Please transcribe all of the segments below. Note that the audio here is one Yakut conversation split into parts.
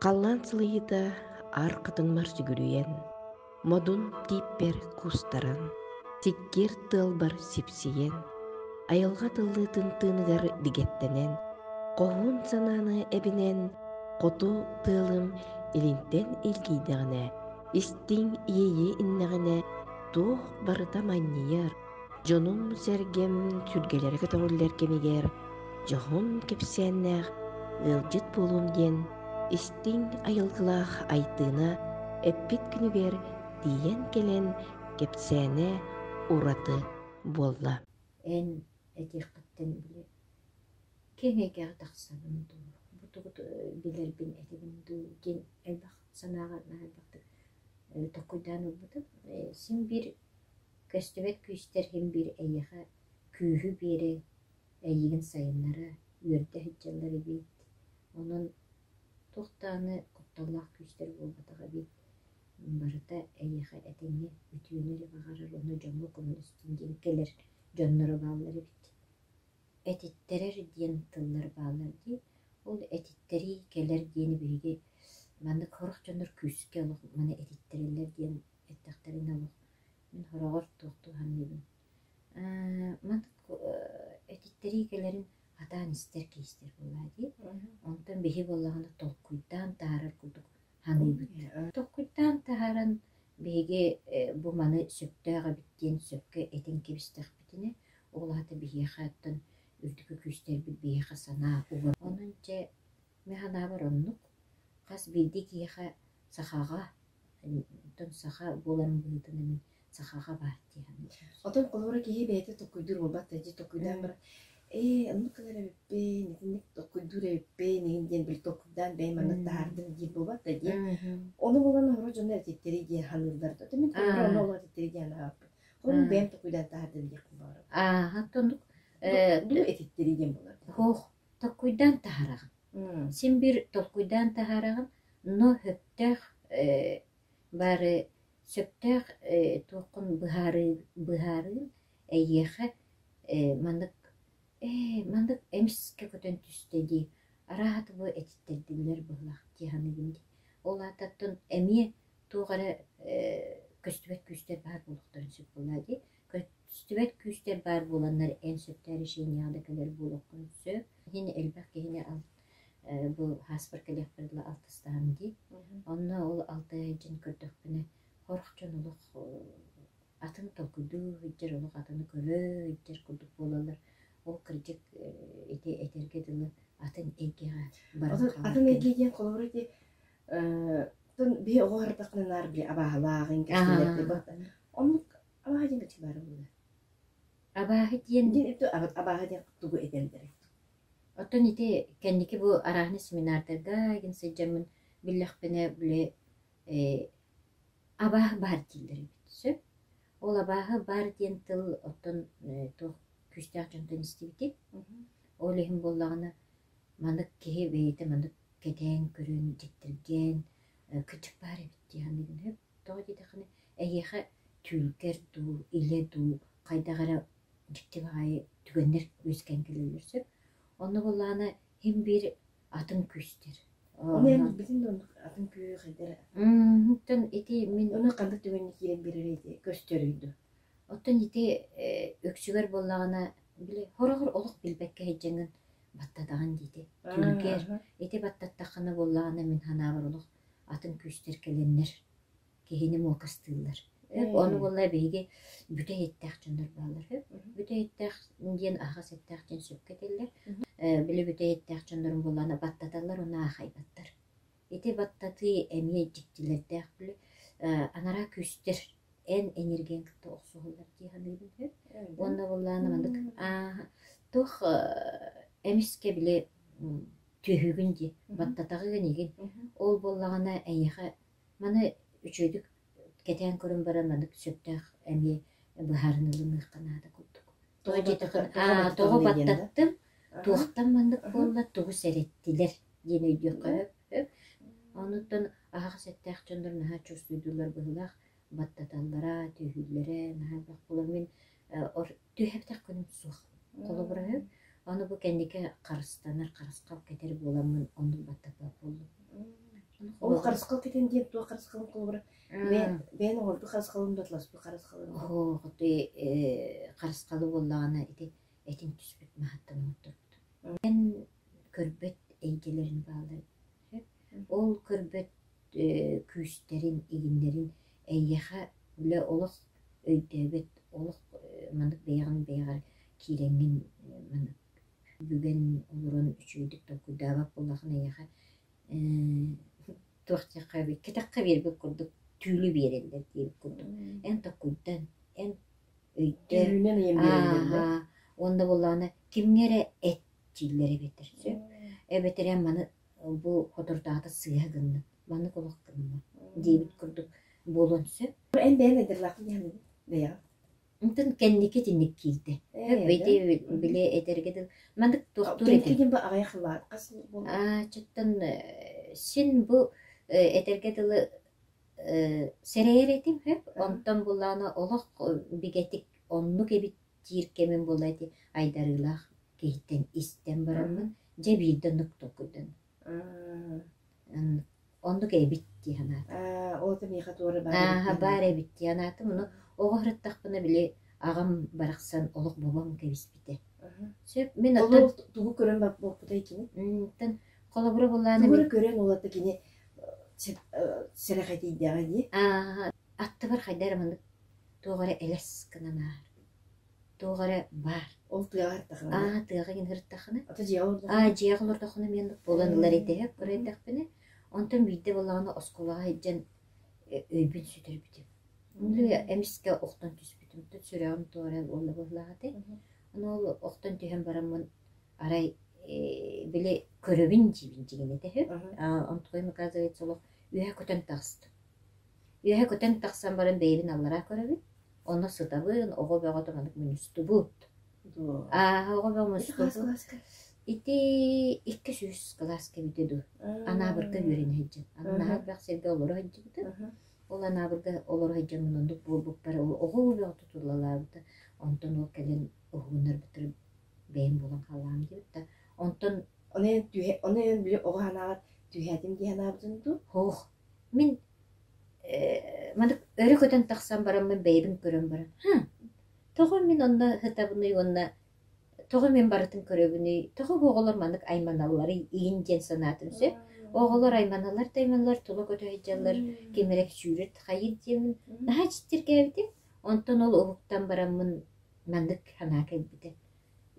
Халлаан сылыйыыта аар хатыҥмар сүгүрүйэн, модун тииппэр куустаран, сиккиэр тыалбар сипсийэн, айылҕа тыллыытын тыыныгар бигэттэнэн, хоһуун санааны эбинэн, хоту тыалым илинтэн илгийдэҕинэ, истиҥ иэйии иннэҕинэ туох барыта манньыйар, дьонум-сэргэм сүргэлэрэ көтөҕүллэр кэмигэр дьоһун кэпсээннээх ыалдьыт буолуом диэн истиҥ айылгылаах Айтыына эппит күнүгэр тиийэн кэлэн кэпсээнэ ураты буолла. Эн этиэххиттэн били киэҥ эйгэҕэ тахсабын дуу, бу тугу билэрбин этэбин дуу диэн элбэх санааҕа наһаа элбэхтик толкуйдаан ылбытым. Син биир көстүбэт күүстэр син биир эйиэхэ күүһү биэрэ, эйигин сайыннара, үөрдэ сылдьаллар эбит. Онон туох даҕаны кутталлаах күүстэр буолбатах эбит. Барыта эйиэхэ этэҥҥэ үтүөнү эрэ баҕарар уонна дьоҥҥо көмөлөстүн диэн кэлэр дьонноро бааллар эбит. Этиттэрэр диэн тыллар бааллар дии. Ол этиттэрии кэлэр диэни биһиги маннык сорох дьоннор күүскэ олох маны этиттэрэллэр диэн эттэхтэринэ олох мин сороҕор туохтуу саныыбын. Маннык этиттэрии кэлэрин хатаан истэр киһистэр буоллаа дии. Онтон биһи буоллаҕына толкуйдаан таһаарар курдук саныыбыт. Толкуйдаан таһааран биһиги бу маны сөптөөх эбит диэн сөпкө этэн кэбистэхпитинэ, ол аата биһиэхэ оттон үрдүкү күүстэрбит биһиэхэ санаа угар. Онон дьэ мин санаабар оннук хас биирдии киһиэхэ сахаҕа, оттон саха буоларын быһыытынан мин сахаҕа баар дии саныыбын. Оттон холобура киһи бэйэтэ толкуйдуур буолбат да дьэ толкуйдаан баран ээ оннук гынар эбиппин, итинник толкуйдуур эбиппин иһин диэн били толкуйдаан бэйэм маннык таһаардым диир буолбат да дии. Ону булан оһоро дьоно этиттэри диэн саныыллар да. Мин холобура ону олох этиттэри диэн аһаабыппын. Холобура бэйэм толкуйдаан таһаардым диэхпин баҕарабын. Ааһа оннук Дуу этиттэри диэн буолар. Суох, толкуйдаан таһаараҕын. Син биир толкуйдаан таһаараҕын, но сөптөөх бары сөптөөх туоххун быһаарыы быһаарыын эйиэхэ маннык ээ маннык эмискэ көтөн түстэ дии, арааһата бу этиттэрдилэр быһыылаах дии саныыбын дии. Ол аата оттон эмиэ туох эрэ көстүбэт күүстэр баар буолуохтарын сөп буоллаҕа дии. Көстүбэт күүстэр баар буоланнар эн сөптөөх решениеҕа да кэлэр буолуоххун сөп. Иһин элбэх киһини бу ааспар кэлиэхпэр дылы алтыстаһам дии. Онно ол алтыһа дьин көрдөхпүнэ, сорох дьон олох атын толкуйдуу сылдьар, олох атыны көрө сылдьар курдук буолаллар. Ол кырдьык ити этэргэ дылы атын эйгэҕэ баран хаалар Атын эйгэ диэн холобура ити биһи оҕо ардахпына наар били абааһылааҕын кэпсииллэр Оннук абааһы диэн каччы баара буолла. Абааһы диэн Абааһы диэн тугу этэллэрий? Оттон ити кэнники бу арааһынай семинардарга игин сылдьаммын биллэхпинэ, били абааһы баар дииллэр эбит, сөп. Ол абааһы баар диэн тыл оттон туох күүстээх дьонтон истибитим. Ол иһин буоллаҕына, маннык киһи бэйэтэ маннык кэтээн көрөн, дьиктиргээн, кырдьык баар эбит дии саныыбын сөп. Тоҕо диэтэххинэ, эйиэхэ түүлгэр дуу, илэ дуу хайдах эрэ дьикти баҕайы түгэннэр үөскээн кэлэллэр сөп. Онно буоллаҕына син биир атын күүстэр. Ону эн билбитин да оннук атын күүһү хайда эрэ Оттон ити мин Ону ханнык түгэҥҥэ киирэн биэрэрий ити көстөрүй дуу? Оттон ити үксүгэр буоллаҕына, били хороҕор олох билбэккэ сылдьаҥҥын баттатаҕын диити. Түүлгэр ити баттаттаххына буоллаҕына мин санаабар олох атын күүстэр кэлэннэр киһини муокастыыллар. Ону буолла биһиги бүтэй эттээх дьоннор бааллар. Бүтэй эттээх диэн аһаҕас эттээх диэн сөпкө этэллэр. Били бүтэй эттээх дьоннорун буоллаҕына баттаталлар уонна аахайбаттар. Ити баттатыы эмиэ дьиктилэрдээх били анараа күүстэр эн энергияҥ кытта охсуһаллар дии саныыбын сөп. Уонна буоллаҕына маннык туох эмискэ били түөһүгүн дии, баттатаҕыгын игин. Ол буоллаҕына эйиэхэ маны үчүгэйдик кэтээн көрөн баран маннык сөптөөх эмиэ быһаарыныы ылыныахха наада курдук. Тоҕо диэтэххинэ, тоҕо баттаттым, туохтан маннык буолла, тугу сэрэттилэр диэн өйдүөххэ сөп. Онуттан аһаҕас эттээх дьоннор наһаа чувствуйдууллар быһыылаах, баттаталлара, түһүүллэрэ наһаа элбэх буолар. Мин түһэбэтэх күнүм суох. Холобура үһү. Аны бу кэнники харыстанар, харысхал кэтэр буоламмын оннук баттаппат буоллум. Ол харысхал кэтэн диэн туох харысхалын холобура бэйэн оҥорбут харысхалын да атласпыт харысхалын Оһоо, хотуй харысхалы буоллаҕына ити этин түспүт маһыттан оҥорторбут. Эн көрбөт эйгэлэрин бааллар. Ол көрбөт күүстэрин, игиннэрин эйиэхэ үлэ олох өйдөөбөт, олох маннык бэйэҕин бэйэҕэр киирэҥҥин маннык бүгэн олорон үчүгэйдик толкуйдаабат буоллаххына эйиэхэ туох диэххэ кэтэххэ биэрбит курдук түүлү биэрэллэр диэбит курдук. Эн толкуйдан, эн өйдөө, Түүлүнэн ыйан биэрэллэр да? ааһа, уонна буоллаҕына кимҥэ эрэ эт дииллэр эбэтэр сөп. Эбэтэр эн маны бу соторутааҕыта сыыһа гынным, маннык олох гыныма диэбит курдук буолуон сөп. Эн бэйэҥ айдарлааххын диэххин бэйэҕэ? Онтон кэнники итинник киирдэ. Ээ, Ити били этэргэ дылы маннык туохтуур Кэнники этим. диэн бу аҕыйах сыллаах хас буолла? Чоттон син бу этэргэ дылы сэрэйэр этим сөп. Онтон буллаана олох бигэтик оннук эбит диир кэмим буола ити айдарыылаах киһиттэн истэн бараммын дьэ биирдэ оннук толкуйданным. Оннук эбит дии санаатым. Ол это миэхэ туора баар эбит Ааһа дии баар санаатым. эбит дии санаатым. Ону оҕо сырыттахпына били аҕам барахсан олох бобон кэбиспитэ. Сөп мин Ол оттон ол тугу көрөн боппутай кини? Оттон холобура буллаана Тугу мин эрэ көрөн ол ата кини сэрэхэтийдэҕэ дии. ааһа аттыбар хайда эрэ маннык туох эрэ элэс гынан ааһар. Туох эрэ баар. Ол тыаҕа ыртахына. Аа тыаҕа гин ырыттаххына. Ата дьиэҕэ Аа олордоххуна. дьиэҕэ олордоххуна мин буолан ылар этэ кыра эрдэхпинэ. Онтон биирдэ буоллаҕына оскуолаҕа сылдьан өйбүн сүтэрбитим. Эмискэ охтон түспүтүм. Сүрэҕим туора уонна быһыылаах этэ. Ону ол охтон түһэн бараммын арай били көрөбүн диибин дьигин этэ үһү. Онтукайым оказывается олох үөһэ көтөн таҕыстым. Үөһэ көтөн тахсан баран бэйэбин аллараа көрөбүн. Онно сытабын, оҕо бөҕөтө маннык мунньустубут. Ааһа оҕо бөҕө Ити хас мунньустубут. кылааска? Ити 200 кылааска эбитэ дуу. Анаабырга үөрэнэ сылдьан. Наһаа элбэх сиргэ олоро сылдьыбытым. Ол Анаабырга олоро сылдьаммын оннук буолбуппар ол оҕо бөҕө тутуллалаабыта. Онтон ол кэлин уһугуннарбыттара бэйэм буолан хааллаҕым диэбит да. Онтон Ону эн түһэ ону эн били оҕо санааҕар түһээтим дии санаабытын дуу? Һоох, мин маннык өрө көтөн тахсан бараммын бэйэбин көрөн баран, «Һы, тоҕо мин онно сытабыный уонна тоҕо мин барытын көрөбүнүй, тоҕо бу оҕолор маннык айманалларый?» игин диэн санаатым сөп. Оҕолор айманаллар да айманаллар, тула көтө сылдьаллар, ким эрэ сүүрэр хайыыр диэммин наһаа дьиктиргээбитим. Онтон ол уһуктан бараммын маннык санаа кэлбитэ.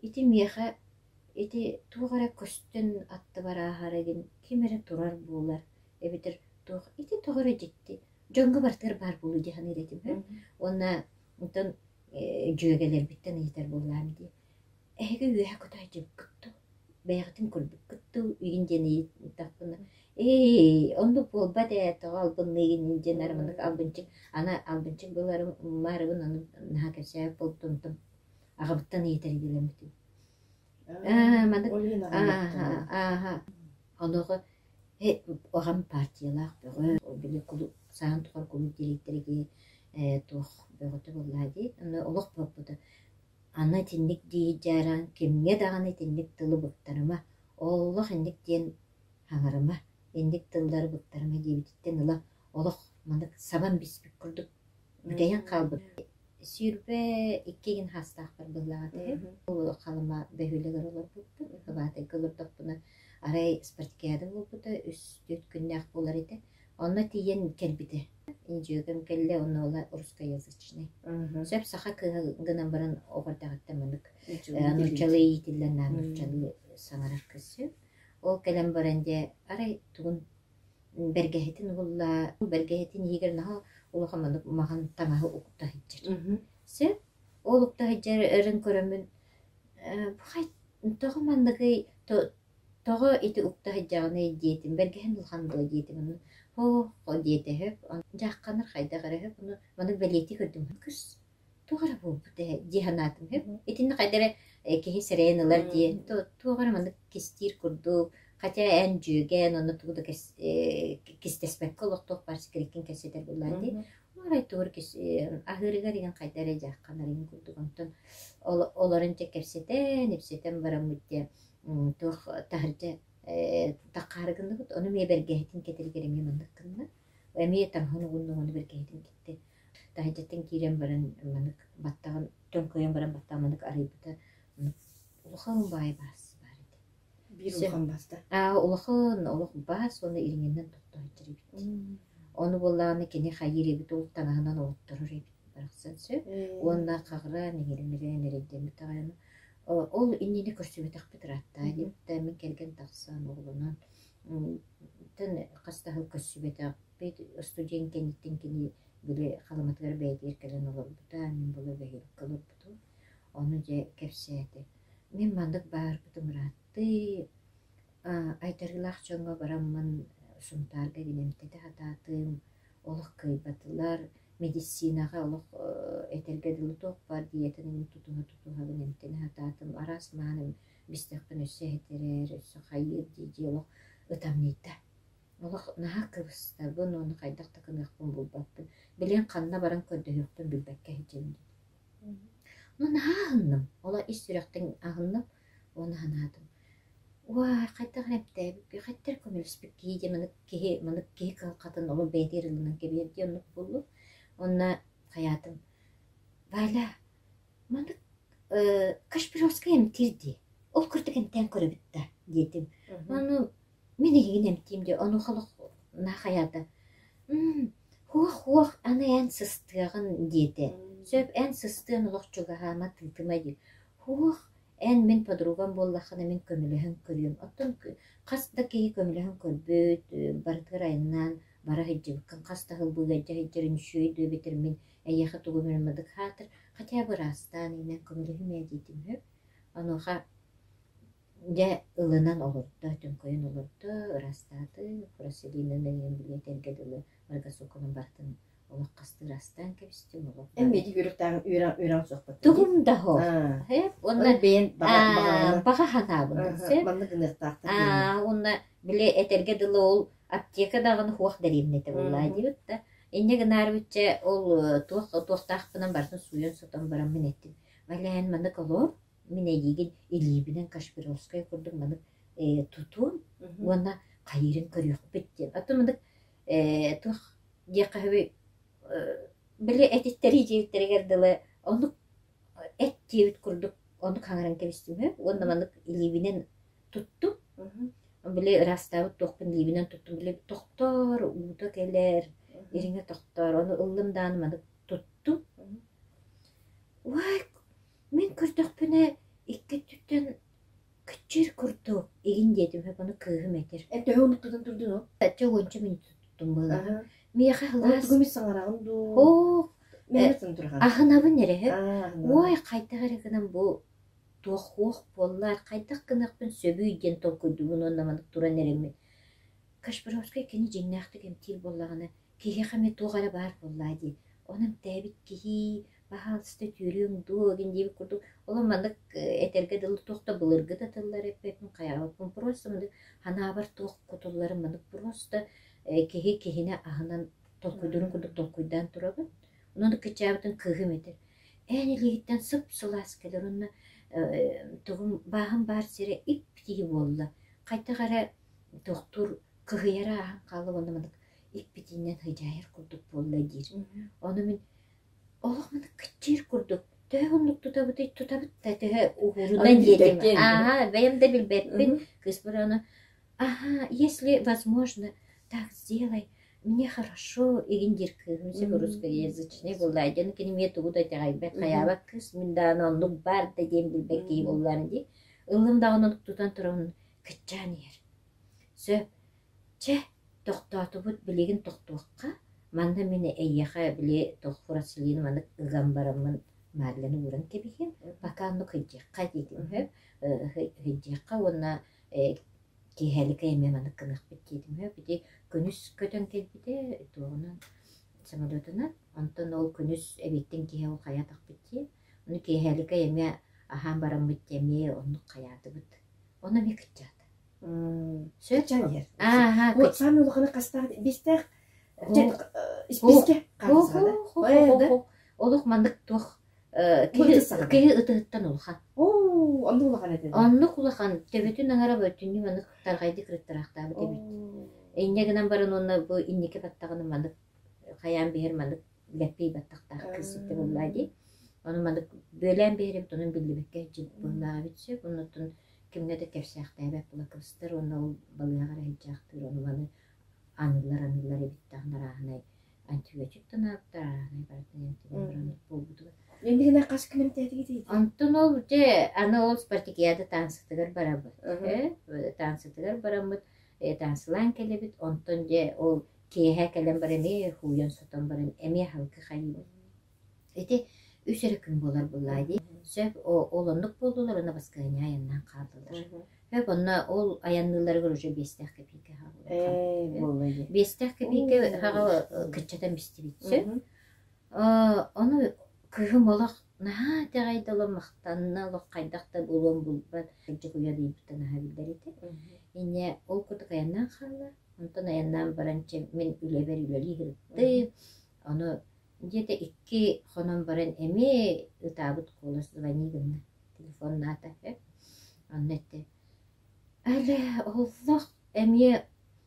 Ити миэхэ ити туох эрэ көстөн аттыбар ааһар игин ким эрэ турар буолар эбэтэр туох ити тоҕо эрэ дьикти дьоҥҥо барытыгар баар буолуо дии саныыр этим уонна онтон дьүөгэлэрбиттэн ыйытар буоллаҕым дии эһиги үөһэ көтө сылдьыбыккыт дуу бэйэҕитин көрбүккүт дуу игин диэн ыйыттахпына ээ оннук буолбат ээ тоҕо албынныыгын диэн арымынык албынчык аны албынчык буоларым маарыбын ону наһаа кэпсээбит буолтум онтон аҕабыттан ыйытар идэлэммитим аа маннык Ол иһин аҕам ааһа ааһа онуоха аҕам партиялаах бөҕө били кулууп саһан тухары кулууп дириэктэрэ киһи туох бөҕөтө буоллаҕа дии онно олох буолбута аны итинник дии дьааран кимҥэ даҕаны итинник тылы быктарыма олох инник диэн хаҥарыма инник тыллары быктарыма диэбититтэн ыла олох маннык сабан биспит курдук бүтэйэн хаалбыт 22 гин хаастаахпар быһыылаах этэ. Ол Халыма бөһүөлэгэр олорбуппут. Кыбаатайга олордохпуна арай спартакиада буолбута, үс-түөрт күннээх буолар этэ. Онно тиийэн кэлбитэ. Дьүөгэм кэллэ, онно ола русскоязычный. Сөп саха кыыһа гынан баран оҕо эрдэҕиттэн маннык нууччалыы иитиллэн нууччалыы саҥарар кыыс. Ол кэлэн баран дьэ арай тугун бэргэһэтин уһулла, бэргэһэтин иһигэр наһаа улахан маннык маҕан таҥаһы укта сылдьар. Сөп. Ол укта сылдьарын көрөммүн бу тоҕо манныгый тоҕо ити укта сылдьаҕыный диэтим, бэргэһэн улахан дуо диэтим ону һоо диэтэ сөп. Дьаахханар хайдах эрэ сөп ону маннык бэлиэтии көрдүм кыс туох эрэ буолбут ээ дии санаатым сөп. Итиннэ хайда эрэ киһи сэрэйэн ылар дии туох эрэ маннык кистиир курдук хотя эн дьүөгэн онно тугу да кистэспэккэ олохтоох баар сикириккин кэпсэтэр буоллаҕа дии арай тугу эрэ аһыырыгар игин хайда эрэ дьаахханар игин курдук онтон олорон дьэ кэпсэтэн ипсэтэн бараммыт дьэ туох таһырдьа Таххаары гынныбыт, ону эмиэ бэргэһэтин кэтэригэр эмиэ маннык гынна. Эмиэ таҥаһын угунна уонна бэргэһэтин кэттэ. Таһырдьаттан киирэн баран маннык баттаҕын төҥкөйөн баран баттаҕын маннык арыйбыта улахан баай баас баар этэ. Биир улахан бааста. Аа, улахан олох баас уонна ириҥэнэн тохтооччу эбит. Ону буоллаҕына кини хайыыр эбит ол таҥаһынан оҕотторор эбит барахсан сөп. Уонна хаҕыраан иҥэринэрэн эрэйдэммит аҕайаны. Ол иннинэ көрсүбэтэхпит ыраатта диэбит мин кэргэн тахсан оҕолонон тэн хас да сыл көрсүбэтэхпит. Студент кэнниттэн кини били Халыматыгар бэйэтигэр кэлэн олорбута, мин була бөһүөлэккэ олорбутум. Ону дьэ кэпсээтэ. Мин маннык баарбытым ырааттыы, айдарыылаах дьоҥҥо бараммын Сунтаарга эмтэтэ сатаатым, олох кыайбатылар, медицинаҕа олох этэргэ дылы туох баар диетаны тутуһа-тутуһабын эмтэнэ сатаатым, араас мааны бистэхпин өссө иһитэрэр, өссө хайыыр дии-дии олох ытамньыйда. Олох наһаа кыбыстабын уонна хайдах да гыныахпын булбаппын. Билигин ханна баран көрдөһүөхпүн билбэккэ сылдьабын диэн. Ну наһаа аһынным. Оло ис сүрэхтэн аһынным уонна санаатым. Уай, хайдах эрэ эмтээбиккин, хайдах эрэ көмөлөспүккүй диэн маннык киһи маннык киһи кыһалҕатын олох бэйэтигэр ылынан кэбиһэр дии оннук буоллум. Уонна хайаатым, Валя, маннык Кашпировскай эмтиир дии, ол курдук эмтээн көрөбүт да диэтим. Ону мин эйигин эмтиим дии, онуоха олох наһаа хайаата, Хуох-хуох, аны эн сыстыаҕын диэтэ. Сөп, эн сыстыан олох чугаһаама, тыытыма диир. Хуох, эн мин подругам буоллаххына мин көмөлөһөн көрүөм. Оттон хас да киһи көмөлөһөн көрбүт, барытыгар айаннаан бара сылдьыбыккын, хас да сыл быыһайдьа сылдьарын үчүгэй дуу эбэтэр мин эйиэхэ тугу эмэ хаатыр, хотя бы ыраастаан иҥнэн көмөлөһүм ээ диэтим үһү. Онуоха дьэ ылынан олордо, төҥкөйөн олордо, ыраастааты, Василинаны ийэм били этэргэ дылы Маргасуканан барытын олох хастыы ыраастаан кэбистим, олох Эн медик үөрэхтээҕин үөрэҕин суохпат Тугум да суох. Уонна бэйэн баҕа баҕа санаабынан сөп. Маннык гыныахтаахтар Уонна били этэргэ дылы ол аптека даҕаны хуох дэриэбинэтэ буоллаа диэбит да. Инньэ гынаарыбычча ол туох туохтаахпынан барытын сууйан-сотон бараммын эттим. Валя эн маннык олоор, мин эйиигин илиибинэн Кашпировскай курдук маннык тутуом уонна хайыырын көрүөхпүт диэн. Оттон маннык туох диэххэ сөбүй били этиттэрии диэбиттэригэр дылы оннук эт диэбит курдук оннук хаҥаран кэбистим үһү уонна маннык илиибинэн туттум. Били ыраастаабыт туохпун илиибинэн туттум. Били тохтоор, уута кэлэр, ириҥэ тохтоор. Ону ыллым даҕаны маннык туттум. Уай, мин көрдөхпүнэ икки өттүттэн кыччыыр курдук игин диэтим ону кыыһым этэр. Эн төһө унуттутун турдун ол? Чэ уонча мүнүүтэ туттум быһыылаах. Миэхэ сылаас Тугу эмит саҥараҕын дуу? Һуох, Мээнэ тураҕын. аһынабын эрэ үһү. Уой, хайдах эрэ гынан бу туох хуох буоллар, хайдах гыныахпын сөбүй диэн толкуйдуубун уонна маннык туран эрэммин. Кашпировскай кини дьиҥнээхтик эмтиир буоллаҕына, киһиэхэ эмиэ туох эрэ баар буоллаа дии. Ону эмтээбит киһи, баһаалыста үтүөрүөҥ дуо диэн диэбит курдук, олох маннык этэргэ дылы туох да былыргы да тыллары эппэппин, хайаабаппын, просто маннык санаабар туох кутулларын маннык просто киһи киһини аһынан толкуйдуурун курдук толкуйдаан турабын. Онон кыччаабытын кыыһым этэр: «Эн илиигиттэн сып-сылаас кэлэр уонна тугум бааһым баар сирэ ип-итии буолла. Хайдах эрэ тохтуур кыһыйара ааһан хаалла уонна маннык ип-итиинэн сыдьаайар курдук буолла» диир. Ону мин олох маннык кыччыыр курдук төһө оннук тутабытый тутабыт да төһө уһуурунан диэтим. Ааһа бэйэм да билбэппин. Кыыспар ону Ага, если возможно, так сделай, мне хорошо игин диир кыыһым сөп русскоязычный буолла дьон кини эмиэ тугу да итэҕэйбэт хайаабат кыыс мин даҕаны оннук баар да диэн билбэт киһи буоллаҕым дии ыллым даҕаны оннук тутан туран кыччаан иһэр сөп чэ тохтоотубут билигин тохтуохха манна мин эйиэхэ били фурацилин маннык ыган бараммын марлен ууран кэбиһиэм пока оннук сылдьыахха диэтим үһү сылдьыахха уонна киэһэлик эмиэ маннык гыныахпыт диэтим үһү. Ити күнүс көтөн кэлбитэ туоҕунан самолетунан. Онтон ол күнүс эбиэттэн киэһэ ол хайаатахпыт дии. Ону киэһэлик эмиэ аһаан бараммыт дии эмиэ оннук хайаатыбыт. Ону эмиэ кыччаата. Сөп. Кыччаан иһэр. Ааһа, Вот саамай улахана хастаах биэстээх испиискэ хаалсаҕа да? Олох маннык туох киһи, киһи ытыһыттан улахан. Оо, оннук улахан этэ. Оннук улахан. Төбөтүн аҥара бүтүннүү маннык тарҕайдык ырыттараахтаабыт эбит. Инньэ гынан баран уонна бу инники баттаҕын маннык хайаан биһэр маннык лэппий баттахтаах кыыс этэ буоллаа дии. Ону маннык бүөлээн биһэр эбит, онон биллибэккэ буоллаах эбит сөп. Оннуттан кимҥэ да кэпсээхтээбэт буола кыбыстар уонна ол балыыһаҕа эрэ сылдьаахтыыр. Ону маны аныыллар аныыллар эбит даҕаны арааһынай антибиотик танаабыттар, арааһынай барытын эмтэнэн баран буолбутугар. Иннигинэ хас күн эмтээтигит? Онтон ол дьэ аны ол спартакиада таансытыгар барабыт. Таансытыгар бараммыт, таансылаан кэлэбит. Онтон дьэ ол киэһэ кэлэн баран эмиэ хууйан сотон баран эмиэ халкы хайыыбыт. Ити үс эрэ күн буолар буоллаа дии. Сөп ол оннук буоллулар уонна баскыһыанньа айаннаан хааллылар. Сөп онно ол айанныыларыгар уже биэстээх кэпиикэ хаалла. Биэстээх кэпиикэ хаҕа кыччатан бистибит сөп. Ону кыыһым олох наһаа итэҕэйдэ олох махтанна олох хайдах да булуон булбат кырдьык уйадыйбыта наһаа биллэр этэ. Инньэ ол курдук айаннаан хаалла. Онтон айаннаан баран чэ мин үлэбэр үлэлии сырыттым. Ону Дьиэтэ икки хонон баран эмиэ ытаабыт куолас звони гынна, телефоннаата үһү. Онно эттэ: «Әлэ, олох эмиэ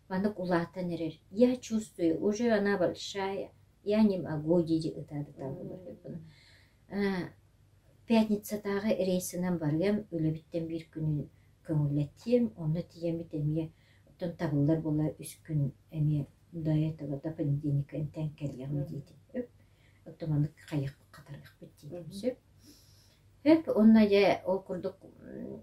маннык улаатан эрэр, я чувствую, уже она большая, я не могу» дии-дии ытаабыта буолар үһү. Пятницатааҕы рейсинэн барыам, үлэбиттэн биир күнү көҥүллэтиэм, онно тиийэммит эмиэ оттон табыллар буолла үс күн эмиэ до этого до понедельника эмтээн кэлиэҕим диэтим. Өп, оттон маннык хайыахпыт хатарыахпыт диэтим сөп. Өп, уонна дьэ ол курдук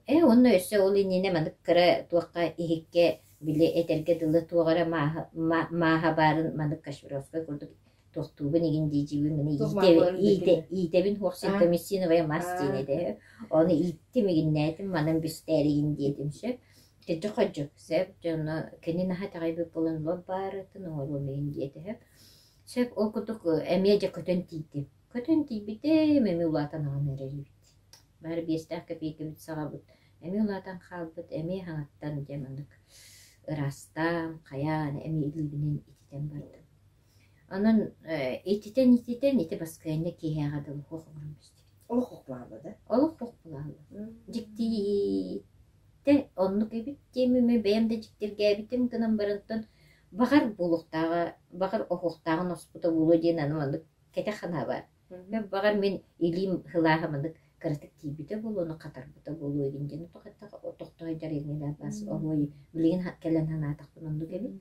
уонна өссө ол иннинэ маннык кыра туохха иһиккэ били этэргэ дылы туох эрэ мааһа, мааһа баарын маннык Кашпировскай курдук туохтуубун игин диидьибин маны иитэбин хуох синтомициновая мас диэн этэ. Ону ииттим игиннээтим манан бүстээригин диэтим сөп. Дьэ сөп дьоно кини наһаа итэҕэйбит буолан лоп баарытын оҥоруом иһин диэтэ сөп ол курдук эмиэ дьэ көтөн тиийдим. Көтөн тиийбитим эмиэ улаатан аҕан эрэр эбит. Бары биэстээх кэпиэйкэбит саҕабыт эмиэ улаатан хаалбыт, эмиэ хаҥаттан дьэ маннык ыраастаан, хайаан эмиэ илиибинэн ититэн бардым. Онон ититэн-ититэн ити баскыанньа киэһээҕэ дылы суох оҥорон бистибит. Олох хохлаабыта да? Олох хохлаабыта. Дьиктиитэ оннук эбит диэммин бэйэм да дьиктиргээбитим гынан барантан баҕар буолуохтааҕа, баҕар оһуохтааҕын оспута буолуо диэн аны маннык кэтэх санаа баар. Баҕар мин илиим сылааһа маннык кыратык тиийбитэ буолуо, ону хатарбыта буолуо игин диэн тохтоо дьарыйыҥҥа бас оһуой билигин кэлэн санаатахпын оннук эбит.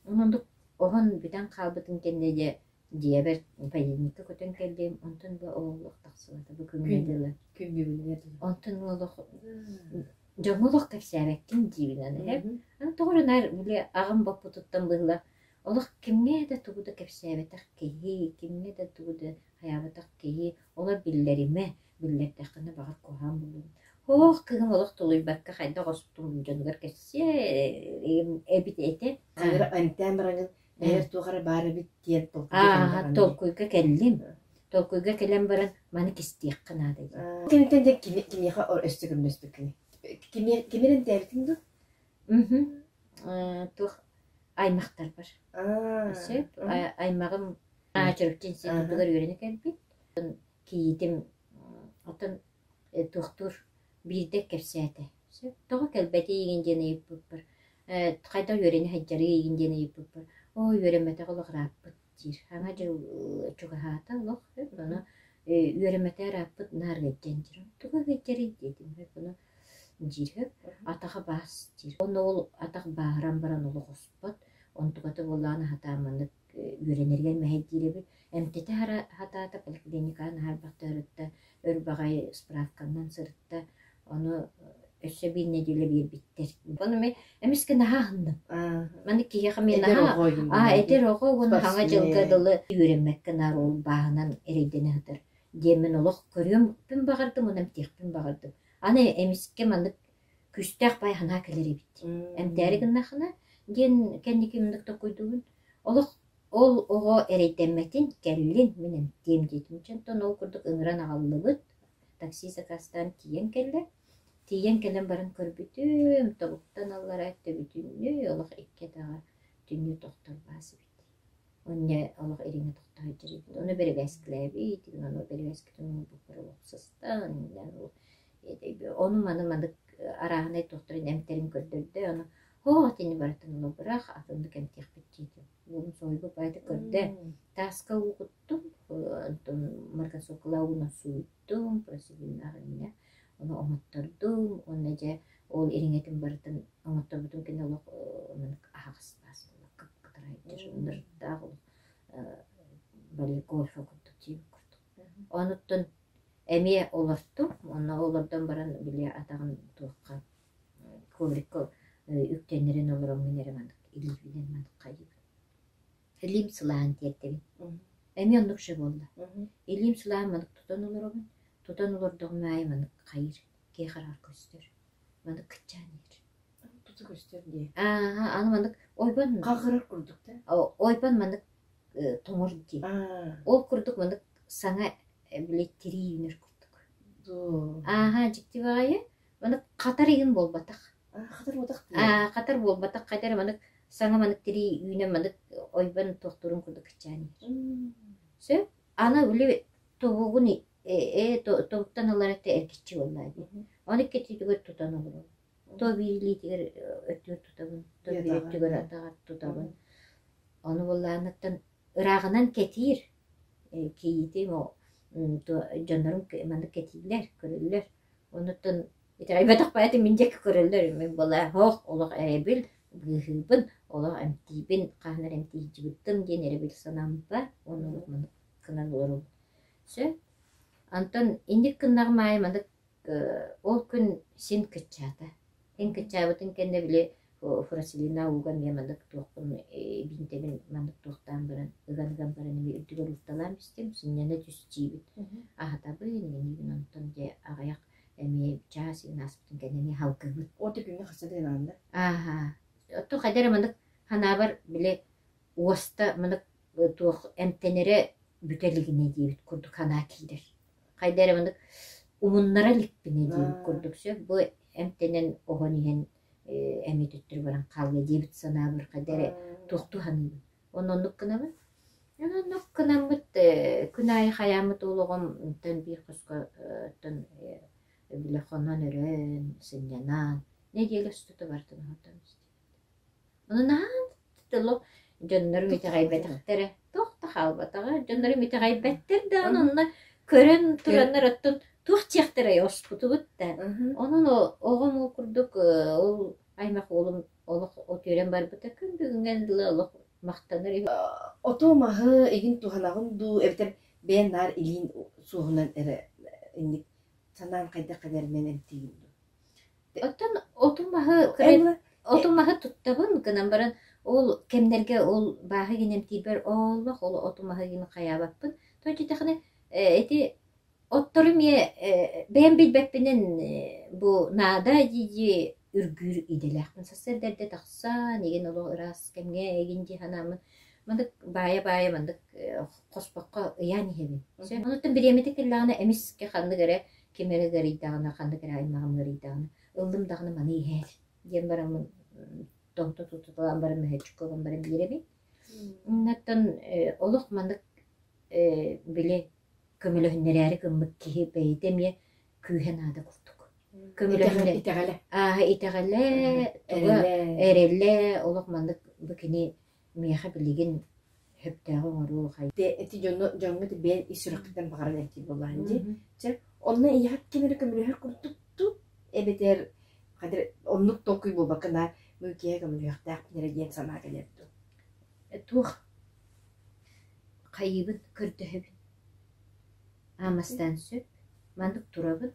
Оннук оһон бүтэн хаалбытын кэннэ дьэ дьиэбэр поединникка көтөн кэллим, онтон бу олох тахсыбата бу күҥҥэ дылы. Күн бүгүнүгэр дылы. Онтон олох дьоҥҥо олох кэпсээбэккин диибин аны эһэм. Аны тоҕо эрэ наар били аҕам боппутуттан быһыылаах олох кимҥэ да тугу да кэпсээбэтэх киһи, кимҥэ да тугу да хайаабатах киһи, олор биллэримэ, биллэрдэххинэ баҕар куһаҕан буолуо. Ох, кыыһым олох тулуйбакка хайдах оспутум дьонугар кэпсиэ эбит этэ. Ханара эмтээн бараҥын бэйэр туох эрэ баар эбит диэн толкуйга Аа, толкуйга кэллим. Толкуйга кэлэн баран маны кистиэххэ наада диэн. Кэнниттэн дьэ кимиэхэ өссө көмөлөспүккүнүй? Кимин эмтээбитиҥ дуу? Туох аймахтарбар. Сөп. Аймаҕым Чөрүкчү институтугар үөрэнэ кэлбит. Кийиитим оттон туохтуур биирдэ кэпсээтэ. Сөп. Тоҕо кэлбэтий игин диэн ыйыппыппар, хайдах үөрэнэ сылдьарый игин диэн ыйыппыппар, оо үөрэммэтэх олох ырааппыт диир. Саҥа дьыл чугаһаата олох, ону үөрэммэтэ ырааппыт наар ыалдьан диир. Туга ыалдьарый диэтим. Ону диир атаҕа баас диир. Онно ол атах бааһыран баран олох оспот. Онтуката буоллаҕына сатаан маннык үөрэнэригэр мэһэйдиир эбит. Эмтэтэ сатаата, поликлиникаҕа наһаа ырытта, өр баҕайы справканан сырытта. Ону өссө биир нэдиэлэ биэрбиттэр. Ону мин эмискэ наһаа аһынным. Маннык киһиэхэ мин наһаа эдэр оҕо уонна хаҥа дьылга дылы үөрэммэккэ наар ол бааһынан эрэйдэнэ сытар диэммин олох көрүөмпүн баҕардым уонна эмтиэхпин баҕардым. Аны эмискэ маннык күүстээх баай санаа кэлэр эбит. Эмтээри гыннахына диэн кэнники маннык толкуйдуубун. Олох ол оҕо эрэйдэммэтин, кэллин, мин эмтиэм диэтим. Онтон ол курдук ыҥыран аҕаллыбыт. Такси сакаастаан тиийэн кэллэ. Тиийэн кэлэн баран көрбүтүм, тобуктан аллара төбүтүннүү олох икки атаҕа түннүү тохтор баас эбит. Онно олох ириҥэ тохто сылдьар эбит. Ону бэрэбээскилээбит, ону бэрэбээскитин оҥорбуппар олох сыстан, Ону-маны маннык арааһынай туохтарын эмтэрин көрдөрдө, ону һоо итини барытын ыла бырах, атыннык эмтиэхпит диэтим. Уолум соһуйбут баайда көрдө. Тааска уу куттум, онтон маргасокла уунан сууйдум, просилиннаах иннэ. Ону оҥоттордум, уонна дьэ ол ириҥэтин барытын оҥотторбутум кэннэ олох маннык аһаҕас баас буолла, кып-кытарай дьэ олох бали гольфа курдук диэбит курдук. Онуттан эмиэ олортум, онно олордон баран били атаҕын туохха коврикка үктэннэрэн олороммун эрэ маннык илиибинэн маннык хайыыбын. Илиим сылааһын тиэрдэбин. Эмиэ оннук же буолла. Илиим сылааһын маннык тутан олоробун. Тутан олордоҕум аайы маннык хайыыр, киһи хараҕар көстөр. Маннык кыччаан иһэр. Тута көстөр дии. Ааһа, аны маннык ойбон Хаҕырар курдук да? Ойбон маннык тоҥор дии. Ол курдук маннык саҥа били тирии үүнэр курдук. Ааһа, дьикти баҕайы. Маннык хатар игин буолбатах. Хатар буолбатах дии. Хатар буолбатах, хайда эрэ маннык саҥа маннык тирии үүнэн маннык ойбон туохтуурун курдук кыччаан иһэр. Сөп. Аны били тобугун тобуктан ылар этэ эргиччи буоллаа дии. Ону иккитигэр тутан олоробун. То биир илиитигэр өттүгэр тутабын, то биир өттүгэр атаҕар тутабын. Ону буоллааныттан ырааҕынан кэтиир кийиитим дьоннорум маннык кэтииллэр, көрөллөр. Онуттан итэҕэйбэтэх баайытым мин диэки көрөллөр, мин буоллаа һоох олох эрэбил, быыһыыбын, олох эмтиибин, хаһан эрэ эмтиирдьибиттим диэн эрэбил санааммыппар уонна олох маннык гынан олоробун. Сөп. Онтон инник гыннаҕым аайы маннык ол күн син кыччаата. Син кыччаабытын кэннэ били Фросилина ууга эмиэ маннык туохпун биинтэбин маннык туохтаан баран ыган-ыган баран эмиэ үрдүгэр уурталаан истим, сынньана түстиибит. Аһатабын, иҥэниибин онтон дьэ аҕыйах эмиэ чаас иҥин ааспытын кэннэ эмиэ халгыыбыт. От күҥҥэ хаса дынаанна? Ааһа. Оттон хайда эрэ маннык санаабар били уоста маннык туох эмтэнэрэ бүтэ илигинэ диэбит курдук санаа киирэр. Хайда эрэ маннык умуннара иликпинэ диэбит курдук сөп. Бу эмтэнэн оһон иһэн эмиэ төттөрү баран хаалыа диэбит санаабар хайда эрэ туохтуу саныыбын. Онно оннук гынабын. Оннук гынаммыт күн аайы хайааммыт олоҕум онтон биир хоско оттон били хонон өрөөн, сынньанан нэдиэлэ устата барытын оһотон истибит. Ону наһаа тылы дьоннорум итэҕэйбэтэхтэрэ. Туох да хаалбатаҕа. Дьоннорум итэҕэйбэттэр даҕаны онно көрөн тураннар оттон туох диэхтэрэй оспутубут да. Онон оҕом ол курдук ол аймах уолум олох үтүөрэн барбыта күн бүгүҥҥэ дылы олох махтанар үһү. Оту маһы игин туһанаҕын дуу эбэтэр бэйэн наар илиин суоһунан эрэ инник санаан хайдах кэлэринэн эмтиигин дуу? Оттон оту маһы оту маһы туттабын гынан баран ол кэмнэргэ ол бааһы гин эмтиирбэр олох ол оту маһы гин хайаабаппын. То диэтэххинэ ити оттору эмиэ бэйэм билбэппинэн бу наада дии-дии үргүүр идэлээхпин. Сарсыарда эрдэ тахсан игин олох ыраас кэмҥэ игин дии санааммын маннык баайа-баайа маннык хоспоххо ыйаан иһэбин. Онуттан бириэмэтэ кэллэҕинэ эмискэ ханнык эрэ ким эрэ ыарыйдаҕына, ханнык эрэ аймаҕым ыарыйдаҕына, ыллым даҕаны маны иһээр диэн бараммын тоһута тутуталаан баран мөһөөччүккэ уган баран биэрэбин. Оннуттан олох маннык били көмөлөһүннэрээри гыммыт киһи бэйэтэ эмиэ күүһэ наада курдук. Көмөлөһүннэр Итэҕэлэ. Ааһа итэҕэлэ, туга эрэлэ, олох маннык бу кини миэхэ билигин сөптөөҕү оҥоруу хай. Ити дьону дьоҥҥо бэйэн ис сүрэххиттэн баҕаран эмтиир буоллаҕын дии. Чэ, онно эйиэхэ ким эрэ көмөлөһөр курдук дуу? Эбэтэр хадыр оннук толкуй буолбакка наар бу киһи көмөлөһүөхтээхпин эрэ диэн санаа кэлэр дуу? Туох хайыыбын көрдөһөбүн. Аамастаан сөп. Маннык турабын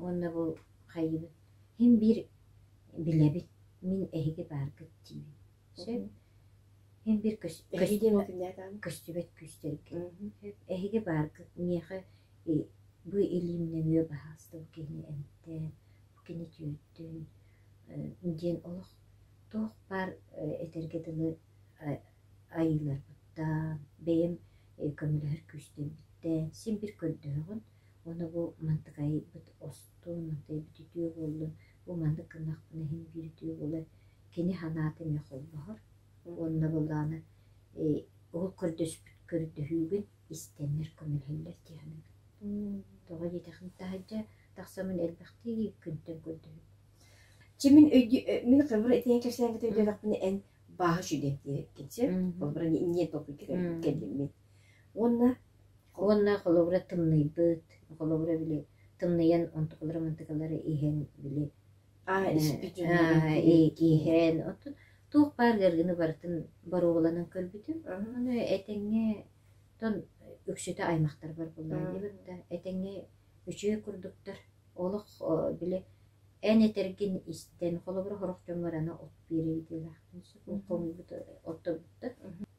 уонна бу хайыыбын. Һин биир билэбин. Мин эһиги бааргыт диибин. Сөп. Һин биир көстүбэт күүстэргэ. Эһиги бааргыт миэхэ бу илиим нөҥүө баһаалыста бу киһини эмтээн, бу кини түөртүн диэн олох туох баар этэргэ дылы айыыларбыттан, бэйэм көмөлөһөр күүстэрбиттэн син биир көрдөһөҕүн. Уонна бу мантыкайбыт остун, мантайбыт үтүө буоллун, бу маннык гыннахпына иһин биир үтүө буолар. Кини санаата эмиэ холбоһор. Уонна былаана ол көрдөспүт көрдөһүүгүн истэннэр көмөлөһөллөр дии саныыбын. Тоҕо диэтэххинэ таһырдьа тахсаммын элбэхтик Чэ мин өйдүү мин хабыр этиэн кэпсээҥҥитэ өйдөөтөхпүнэ эн бааһы сүдэн диэбиккин сөп. Холобура инниэн толкуйга кэллим мин. Уонна Уонна холобура тымныйбыт, холобура били тымныйан онтукалары-мантыкалары иһэн били аа испит дьоннорун иһэн оттон туох баар ыарыыны барытын боруобаланан көрбүтүм. Ону этэҥҥэ тон үксүтэ аймахтарбар буллаҕым диэбит да этэҥҥэ үчүгэй курдуктар. Олох били эн этэргин истэн, холобура сорох дьоммор аны от биэрэ сөп, хомуйбут отторбуттар.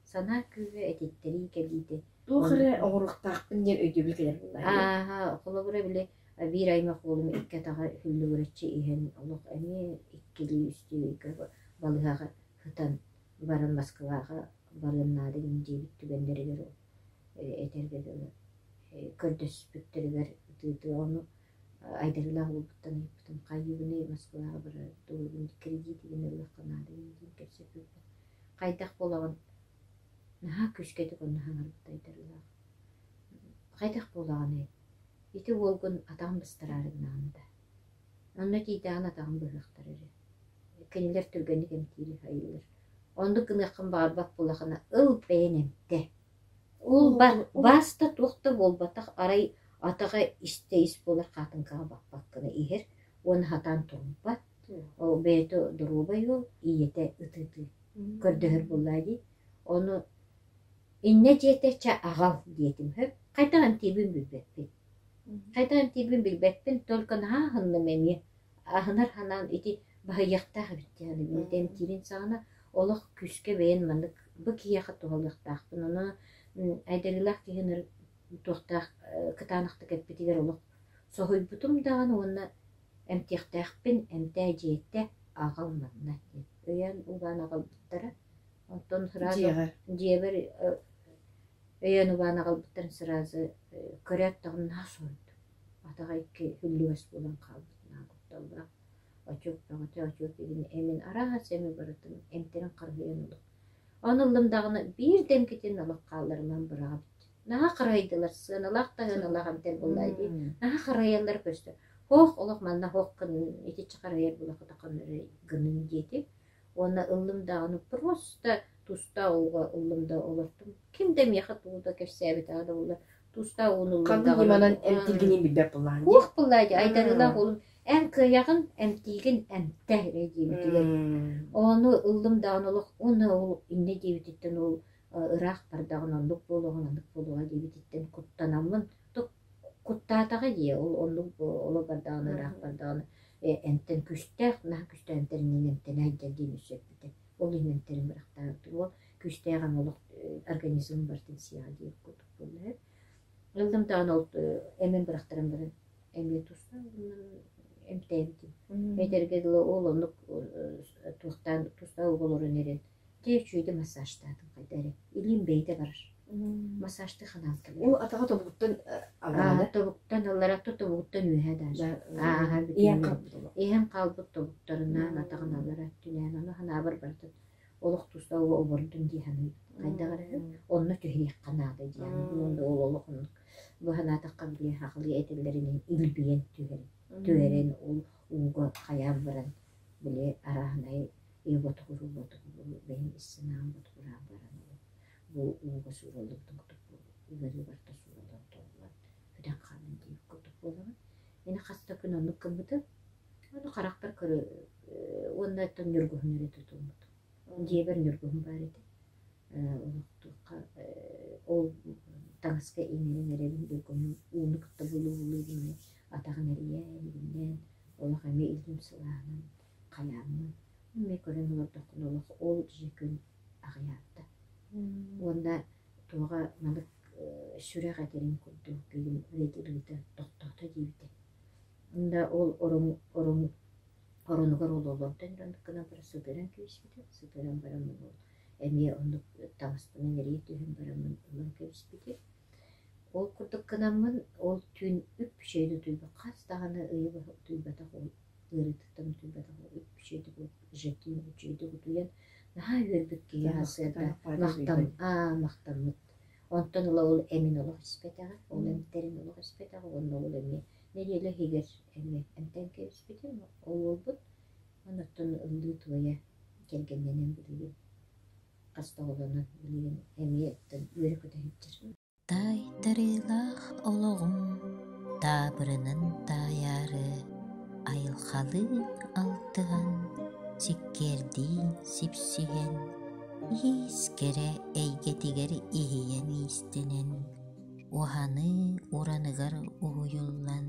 Санаа күүһэ этиттэрии кэлиитэ. Туох эрэ оҥоруохтаахпын диэн өйдөбүл кэлэр буоллаҕа. Ааһа, холобура били биир аймах уолум икки атаҕа хүллүгүрэччи иһэн олох эмиэ иккилии үстүү ыйга балыыһаҕа сытан баран Москваҕа барыан наада гин диэбит түгэннэригэр этэргэ дылы көрдөспүттэригэр ытыытыы ону айдарыылаах уолбуттан ыйыппытым хайыыбыный Москваҕа барар тугун кредитигин ылыахха наада диэн кэпсэппиппит хайдах буолаҕын наһаа күүскэ онно саҥарбыт айдарыылаах хайдах буолаҕыный ити уолгун атаҕын быстараары гынаҕын да онно тиийдэҕин атаҕын быһыахтара эрэ кинилэр түргэнник эмтиири хайыыллар оннук гыныаххын баҕарбат буоллаххына ыл бэйэн эмтэ Ол баас да туох да буолбатах, арай атаҕа истэ-ис буолар хаатыҥкаҕа баппат гына иһэр уонна сатаан турбат. Ол бэйэтэ доруобай уол, ийэтэ ытыы-ытыы көрдөһөр буоллаа дии. Ону иннэ дьиэтэ чэ аҕал диэтим сөп. Хайдах эмтиирбин билбэппин. Хайдах эмтиирбин билбэппин, только наһаа аһынным эмиэ. Аһынар санаан ити баһыйыахтаах эбит диэн эмтиирин саҕана олох күүскэ бэйэн маннык бу киһиэхэ туһалыахтаахпын. Ону айдарыылаах киһи туохтаах кытаанахтык эппитигэр олох соһуйбутум даҕаны уонна эмтиэхтээхпин, эмтээ дьиэтэ аҕал манна диэн өйөөн убаан аҕалбыттара. Онтон сразу дьиэбэр өйөөн убаан аҕалбыттарын сразу көрөөт даҕаны наһаа соһуйдум. Атаҕа икки хүллүгэс буолан хаалбыт наһаа кутталлаах. Очуок бөҕөтө, очуок игин эмин араас эми барытын эмтэрин харыһыйан олох. Ону ыллым даҕаны биир да эмкитин олох хаалларыман быраҕабыт. Наһаа харайдылар, сыаналаах да сыаналаах эмтэр буоллаа дии. Наһаа харайаллар көстөр. Хоох олох манна хоох гын итиччэ харайар буолахата ханнары гынын диэтим. Уонна ыллым даҕаны просто тустаах ууга ыллым да олортум. Ким да миэхэ тугу да кэпсээбэтэҕэ да буоллар тустаах ууну ыллым Ханнык даҕаны ньыманан эмтииргинин билбэт буоллаҕын дии. Туох буоллаа дии айдарыылаах уолум эн кыайаҕын эмтиигин эмтэ эрэ диэбитигэр ону ыллым даҕаны олох уонна ол иннэ диэбититтэн ол ыраах бардаҕын оннук буолуоҕун оннук буолуоҕа диэбититтэн куттанаммын куттаатаҕа дии ол оннук олох бардаҕына ыраах бардаҕына эмтэн күүстээх наһаа күүстээх эмтэринэн эмтэнэ сылдьар диэн өссө эппитэ ол иһин эмтэрин бырахтаабытым ол күүстээх эм олох организм барытын сиэҕэ диир курдук буолла ыллым даҕаны ол эмин бырахтаран баран эмиэ туста эмтээбитим этэргэ дылы ол оннук туохтаан туста олорон эрэн дьэ үчүгэйдик массажтаатым хайда эрэ илиим бэйэтэ барар массажтыы ханаан кэлэр Ол атаҕа тобугуттан аллараа тобуктан аллара тобугуттан үөһэ даже ааһа иһэн хаалбыт олох иһэн хаалбыт тобуктарынан атаҕын аллара өттүнээн ону ханаабар барытын олох туста обордун дии саныыбын хайдах эрэ онно түһэриэххэ наада дии саныыбын уонна ол олох оннук бу санаатахха били сахалыы этэллэринэн илбийэн түһэрин түһэрэн ол ууга хайаан баран били арааһынай ботугуруу бэйэм ис санаам ботугураан баран бу ууга суураллыбытын курдук ыарыы барыта суураллан толлон бүтэн хаалан диэбит курдук буолаҕын. Мин хас да күн оннук гыммытым. Ону харахпар көрө уонна оттон ньургуһун эрэ тутуммутум. Дьиэбэр ньургуһун баар этэ. Олохтуохха ол таҥаска иҥэрэн эрэбин ньургуһун ууну кытта булуу-булуу атаҕын эрийэн, игиннээн олох эмиэ илиим сылааһынан хайааммын эмиэ көрөн олордохпуна олох ол дьиэ күн аҕыйаабыта. Уонна туоҕа маннык сүрэх этэрин курдук билим ыарыыта тохтоото диэбитэ. Уонна ол орон орон оронугар ол олордон оннук гынан баран сытыаран кэбиспитэ. Сытыаран баран ол эмиэ оннук таҥаспынан эрийэ түһэн бараммын ылан кэбиспитим. Ол курдук гынаммын ол түүн үп-үчүгэй утуйбут хас даҕаны ыйы быһа утуйбатах ол ыарыытыттан утуйбатах үчүгэйдик жертвин үчүгэйдик утуйан наһаа үөрбүт киһи сарсыарда махтам аа махтаммыт онтон ыла ол эмин олох испэтэҕэ ол эмтэрин олох испэтэҕэ уонна ол эмиэ нэдиэлэ иһигэр эмиэ эмтээн кэбиспитим ол уолбут. Туойа кэргэннэнэн билигин хас да оҕолонон билигин эмиэ үөрэ-көтө сылдьар. Таайтарыылаах олоҕум таабырынын таайаары, айылҕалыын алтыһан, сиккиэрдиин сипсиһэн, иис кэрэ эйгэтигэр иһийэн иистэнэн, уһаныы ураныгар уһуйуллан,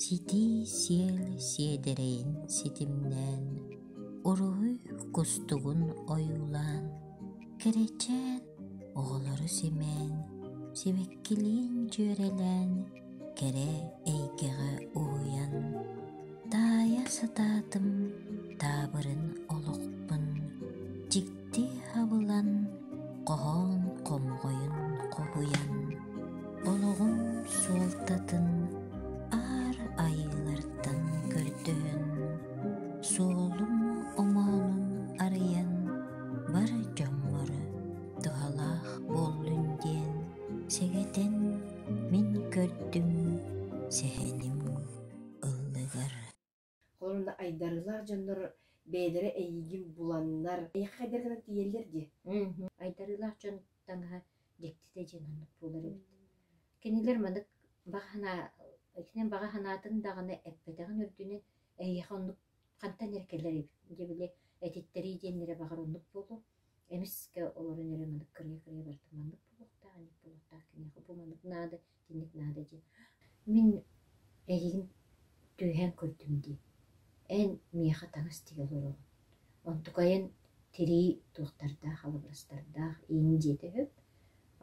ситии сиэл сиэдэрэйин ситимнээн, уруһуй кустугун ойуулаан, кэрэчээн оҕолору симээн, сибэккилиин дьүөрэлээн, кэрэ эйгэҕэ уһуйан, таайа сатаатым таабырын олохпун, дьикти абылан, хоһоон хомоҕойун хоһуйан, олоҕум суолтатын аар айыылартан көрдөһөн, суолум омоонун арыйан, бар дьоммор туһалаах буоллун диэн сэгэтэн мин көрдүм сэһэним ыллыгар. Холобура, айдарыылаах дьоннор бэйэлэрэ эйигин буланнар, эйиэхэ хайдах гынан тиийэллэр дии? Айдарыылаах дьон таҥаһа дьиктитэ диэн оннук буолар эбит. Кинилэр маннык баҕа санаа, итинэн баҕа санаатын даҕаны эппэтэҕин үрдүнэн эйиэхэ оннук хантан эрэ кэлэр эбит. Дьэ били этиттэрии диэннэрэ баҕар оннук буолуо. Эмискэ олорон эрэ маннык кырыйа-кырыйа барыта маннык буолуохтаах, инник буолуохтаах, киниэхэ бу маннык наада, итинник наада диэн. Мин эйигин түөһээн көрдүм дии. Эн миэхэ таҥас тигэ олороҕун. Онтукайын тирии туохтардаах, алыбырастардаах иин диэтэ үһү.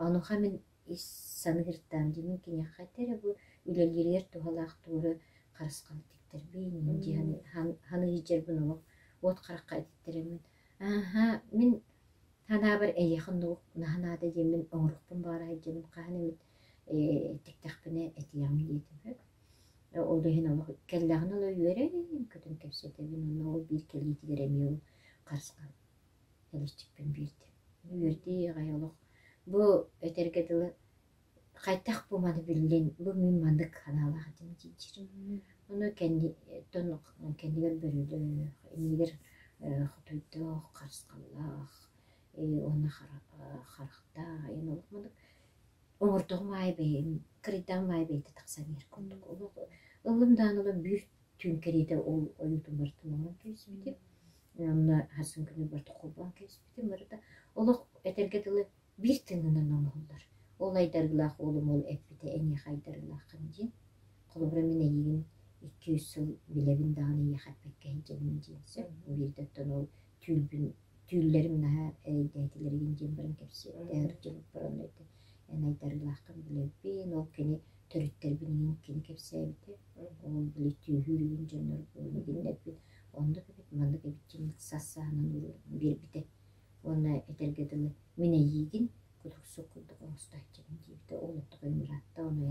Онуоха мин ис саныыртаан дии мин киниэхэ этэ эрэ бу үлэлииригэр туһалаах туора харысхалы тиктэрбин дии саныы сылдьарбын олох уот харахха этиттэрэммин ааһа мин санаабар эйиэхэ оннук наһаа наада диэммин оҥоруохпун баҕара сылдьабын хаһан эмит тиктэхпинэ этиэҕим диэтим үһү. Ол иһин олох кэллэҕинэ ыла үөрэн көтөн кэпсэтэбин уонна ол биир кэлиитигэр эмиэ ол харысхал кэлэччикпин биэрдим. Үөрдүү аҕай олох бу этэргэ дылы хайдах бу маны биллин, бу мин маннык санаалаах этим диир. Ону кэнниттэн кэннигэр бөрөлөөх, иннигэр хотойдоох, харысхаллаах, уонна харахтаах, эн олох маннык оҥордоҕум аайы бэйэм, кырыйдаҕым аайы бэйэтэ тахсан иһэр курдук. Олох ыллым даҕаны ылан биир түүн кэриэтэ ол ойуутун барытын оҥорон кэбиспитим. Онно сарсын күнү барыта холбоон кэбиспитим. Барыта олох этэргэ дылы биир тыынынан оҥоһуллар. Ол айдарыылаах уолум ол эппитэ эйиэхэ айдарыылааххын диэн. Холобура мин эйигин 200 сыл билэбин даҕаны эйиэхэ эппэккэ сылдьабын диэн сөп. Биирдэ оттон ол түүлбүн түүллэрим наһаа эрэйдээтилэригин диэн баран кэпсиэхтэй сылдьыбыппар онно этэ эн айдарыылааххын билэбин ол кини төрүттэрбин иһин кини кэпсээбитэ ол били түүһүүр игин дьоннор билиннэрбит оннук эбит маннык эбит диэн сас сааһынан биэрбитэ уонна этэргэ дылы мин эйиигин кутурсук курдук оҥостооччубун диэбитэ ол оттоҕо ыраатта ону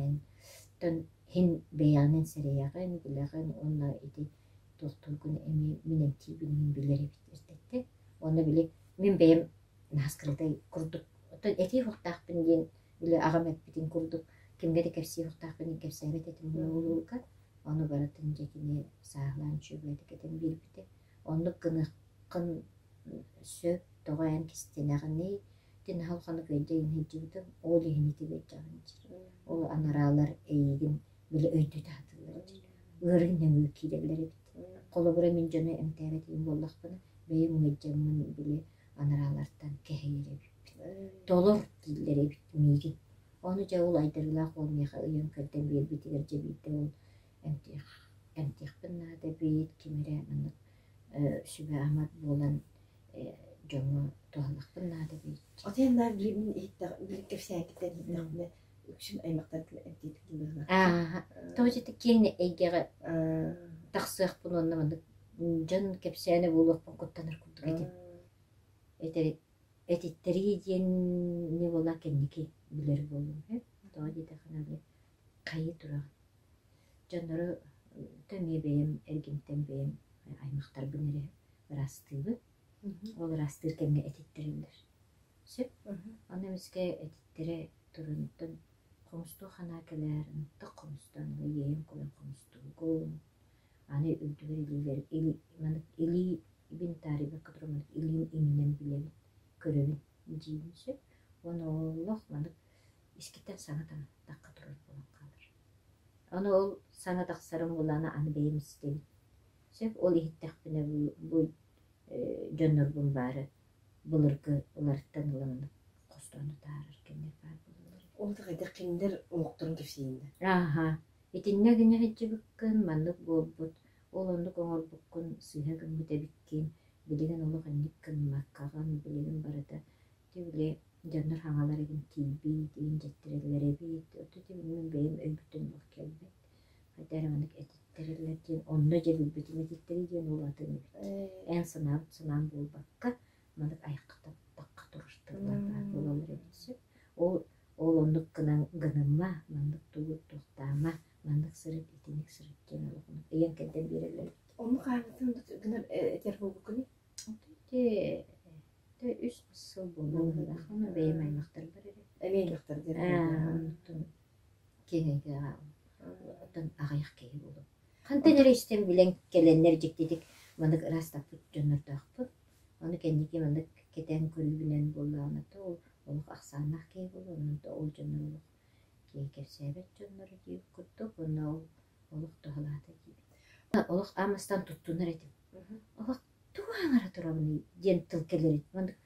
эн иһин бэйэҕинэн сэрэйэҕин билэҕин уонна ити туохтуургун эмиэ мин эмтиибин иһин билэр эбит эрдэттэн уонна били мин бэйэм наскырытай курдук оттон этии уохтаахпын диэн били аҕам эппитин курдук кимҥэ да кэпсии уохтаахпын диэн кэпсээбэт этим уолугар ону барытын дьэ кини сааһылаан үчүгэйдик этэн биэрбитэ оннук гыныаххын сөп тоҕо эн кистэнэҕиний ити наһаа улаханнык өйдөөн сылдьыбытым ол иһин ити ыалдьаҕын диир ол анараалар эйигин били өйдөтө сатыыллар диир ыарыы нөҥүө киирэллэр эбит холобура мин дьону эмтээбэт игин буоллахпына бэйэм ыалдьаммын били анараалартан кэһэйэр эбиппин толор дииллэр эбит миигин ону дьэ ол айдарыылаах уол миэхэ ыйан көрдөн биэрбитигэр дьэ биирдэ ол эмтиэх эмтиэхпин наада эбит ким эрэ маннык сүбэ-ама буолан дьоҥҥо туһалыахпын наада эбит. Отен наар били мин иһиттэх били кэпсээкиттэн иһиттэхпинэ үксүн аймахтаргын эмтииргин быһыылаах. Ааһа. Тоҕо дьэ киэҥ эйгэҕэ тахсыахпын уонна маннык дьон кэпсээнэ буолуохпун куттанар курдук этим. Этэр этиттэрии диэн не буола кэнники билэр буоллум үһү. Тоҕо диэтэххинэ били хайыы тураҕын. Дьоннору эмиэ бэйэм эргимтэн бэйэм аймахтарбын эрэ ыраастыыбын. Ол ыраастыыр кэмҥэ этиттэрэллэр. Сөп. Ону эмискэ этиттэрэ турунтан хомустуу ханаа кэлээр, ынтах хомустаан ыла иэйэн-куойан хомустуугун. Аны үрдүгэр илиилэр, или, маннык илии таарыйбакка туран маннык илиим иҥинэн билэбин, көрөбүн диибин сөп. Уонна олох маннык искиттэн саҥа тахха турар буолан хаалар. Аны ол саҥа тахсарым буоллаҕына аны бэйэм истэбин. Сөп ол иһиттэхпинэ бу дьоннорбун баары былыргы ыларыттан ыла маннык хостоон таһаарар кэмнэр баар буолаллар. Ол да хайдах кинилэр олохторун кэпсииннэр. Ааха, итиннэ гына сылдьыбыккын, маннык буолбут, ол оннук оҥорбуккун сыыһа гыммыт эбиккин, билигин олох инник гыммаккаҕын, билигин барыта ити били дьоннор хаҥалар игин тиийбит, игин дьэттэрэллэр эбит, ото ити мин бэйэм өйбүттэн олох кэлбэт. Хайда эрэ маннык этиттэрэллэр диэн, онно дьэ билбитим этиттэрий диэн ол атын эбит. Эн санаабыт санаам буолбакка, маннык айахха тахха турар тыллар баар буолаллар эбит сөп. Ол ол оннук гынан гынымма, маннык тугу туохтаама, маннык сырыт, итинник сырыт диэн олох ыйан кэрдэн биэрэллэр эбит. Оннук хаһааҥҥыттан гынар этэр буолбуккуний? Ити үс сыл буолла быһыылаах. Ону бэйэм аймахтарбар эрэ. Эмиэ аймахтаргар Онтон киэҥ эйгэҕэ оттон аҕыйах киһи буолуо. Хантан эрэ истэн билэн кэлэннэр дьиктитик маннык ыраастаппыт дьоннордоохпут. Ону кэнники маннык кэтээн көрүүбүнэн буоллаҕына то ол олох ахсааннаах киһи буолуо, онон ол дьоннор олох киһи кэпсээбэт дьонноро диир курдук уонна ол олох туһалаата диибин. Олох аан туттунар этим. Олох тугу аҥара турабыный диэн тыл кэлэр. Маннык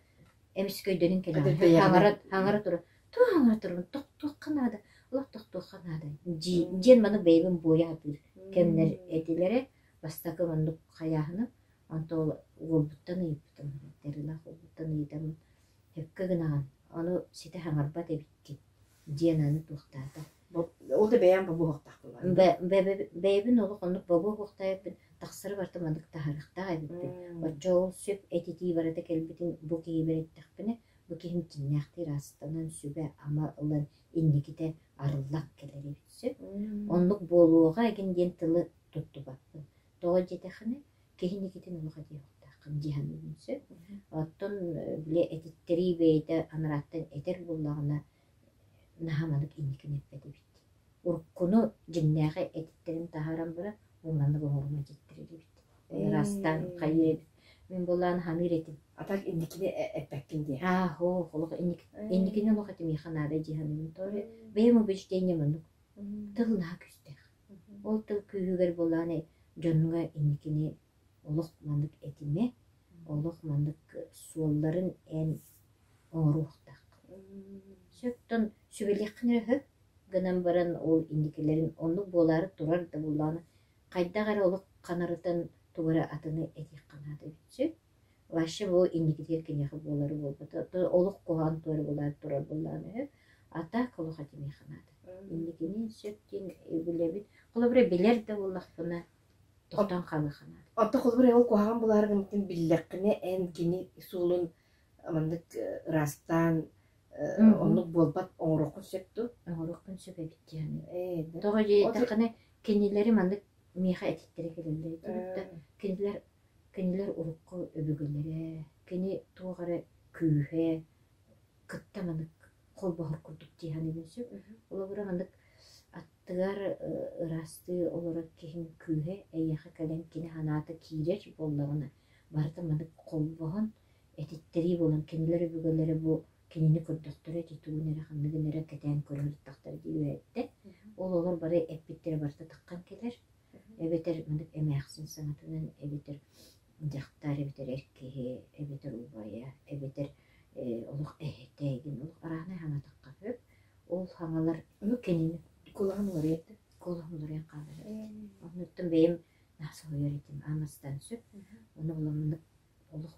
эмискэ өйдөнөн кэлэҕин. Хаҥара, хаҥара тура. Тугу аҥара турабын? Тохтуохха наада. Олох тохтуохха наада. Диэн маннык бэйэбин буойа сатыыр кэмнэр этилэрэ. Бастакы маннык хайааһыным. Онто ол уолбуттан ыйыппытым. Дарылаах уолбуттан ыйытаммын сөпкө гынаҕын, ону ситэ хаҥарбат эбиккин диэн аны туохтаата. Ол да бэйэм бобуохтаах буоллаҕа. Бэйэбин олох оннук бобуохтаах тахсары барыта маннык таһарыахтаах эбиппин. Оччо ол сөп этитии барыта кэлбитин бу киһибэр эттэхпинэ, бу киһим дьиҥнээхтик ыраастанан, сүбэ-ама ылан инникитэ арыллан кэлэр эбит сөп. Оннук буолуоҕа игин диэн тылы туттубаппын. Тоҕо диэтэххинэ, киһи инникитин олох этиэхтээххин дии саныыбын сөп. Оттон били этиттэрии бэйэтэ анарааттан этэр буоллаҕына, наһаа маннык инникини эппэт эбит. Уруккуну дьиҥнээҕи этиттэрин таһааран баран, бу маннык оҥорума диэттэрэр эбит. Ыраастаан хайыыр эбит. Мин буоллаҕына саныыр этим. А так инникини эппэккин диэ. Аа, һоох, олох инникини олох этимиэхэ наада дии саныыбын. Тоҕо бэйэм убеждением оннук. Тыл наһаа күүстээх. Ол тыл күүһүгэр буоллаҕына дьоҥҥо инникини олох маннык этимэ, олох маннык суолларын эн оҥоруохтааххын. Сөптөн сүбэлиэххин эрэ сөп гынан баран ол инникилэрин оннук буолаары турар да буоллаҕына хайдах эрэ олох ханарытан тугу эрэ атыны этиэххэ наада эбит сөп. Вообще бу инникитигэр киниэхэ буолары буолбата олох куһаҕан туора буолаары турар буоллаҕына үһү. А так олох этимиэхэ наада. Инникини сөп диэн билэбит. Холобура билэр да буоллахпына тохтоон хаалыахха наада. Онто холобура ол куһаҕан булаары гыммытын биллэххинэ эн кини суолун маннык ыраастаан оннук буолбат оҥоруоххун сөп дуо? Оҥоруохпун сөп эбит диэн. Тоҕо диэтэххинэ кинилэри маннык миэхэ этиттэрэ кэлэллэр да кинилэр Кинилэр урукку өбүгэлэрэ, кини туох эрэ күүһэ кытта маннык холбоһор курдук дии саныыбын сөп. Холобура, маннык аттыгар ыраастыы олорор киһиҥ күүһэ эйиэхэ кэлэн кини санаата киирэр буоллаҕына, барыта маннык холбоһон, этиттэрии буолан кинилэр өбүгэлэрэ бу кинини көрдөхтөрө ити тугун эрэ ханныгын эрэ кэтээн көрө сырыттахтара дии үөһэттэн. Ол олор бары эппиттэрэ барыта таххан кэлэр. Эбэтэр маннык эмээхсин саҥатынан, эбэтэр дьахтар, эбэтэр эр киһи, эбэтэр убайа, эбэтэр олох эһэтэ игин олох арааһынай хаҥатахха сөп. Ол хаҥалар кинини Кулаҕын уларыйар да? Куолаһым уларыйан хаалар эбит. Оннуттан бэйэм наһаа соһуйар этим аан сөп. Ону буламмынык олох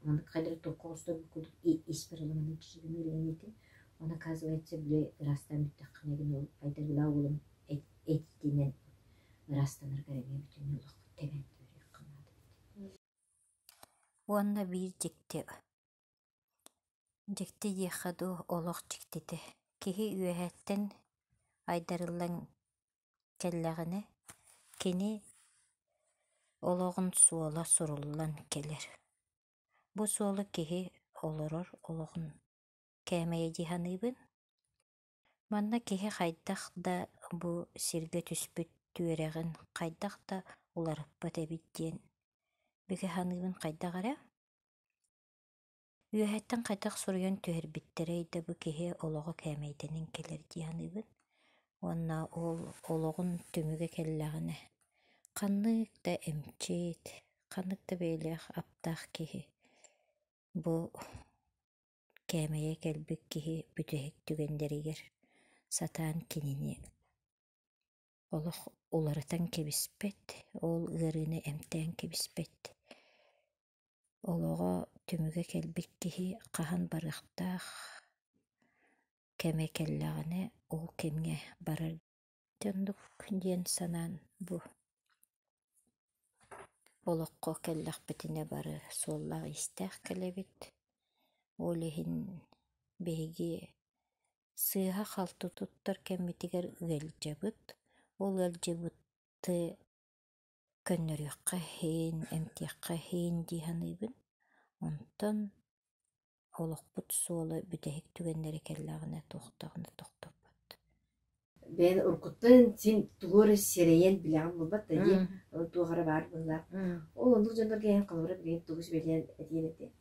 маннык хайдах токко оҕустарбыт курдук испэр ыламмын чичигиниир этим. Ону оказывается били ыраастаан бүттэххинэ гин ол айдарыылаах уолум этиитинэн ыраастанаргар эмиэ бүтүннүү олох тэбэн түһэриэххэ наада эбит. Уонна биир дьикти дьикти диэххэ дуу, олох дьиктитэ. Киһи үөһэттэн айдарыллан кэллэҕинэ, кини олоҕун суола суруллан кэлэр. Бу суолу киһи олорор олоҕун кээмэйэ дии саныыбын. Манна киһи хайдах да бу сиргэ түспүт түөрэҕин хайдах да уларыппат эбит диэн. Бүгэ саныыбын хайдах эрэ. Үөһэттэн хайдах суруйан түһэрбиттэрэй да бу киһи олоҕо кээмэйдэнэн кэлэр дии саныыбын. Уонна ол олоҕун түмүгэ кэллэҕинэ ханнык да эмчит, ханнык да бэйэлээх аптаах киһи бу кээмэйэ кэлбит киһи бүтэһик түгэннэригэр сатаан кинини олох уларытан кэбиспэт, ол ыарыыны эмтээн кэбиспэт. Олоҕо түмүгэ кэлбит киһи хаһан барыахтаах кэмэ кэллэҕинэ, ол кэмҥэ барар Оннук диэн санаан бу олоххо кэллэхпитинэ бары суоллаах-иистээх кэлэбит. Ол иһин биһиги сыыһа-халты туттар кэммитигэр ыалдьабыт. Ол ыалдьыбыты көннөрүөххэ иһин, эмтиэххэ иһин дии саныыбын. Онтон олохпут суола бүтэһик түгэннэрэ кэллэҕинэ туох даҕаны тохтоппот. Бэйэн уруккуттан син тугу эрэ сэрэйэн билэҕин буолбат да дии, туох эрэ баар быһыылаах. Ол оннук дьоннорго эн холобура билигин тугу сүбэлээн этиэн этэй?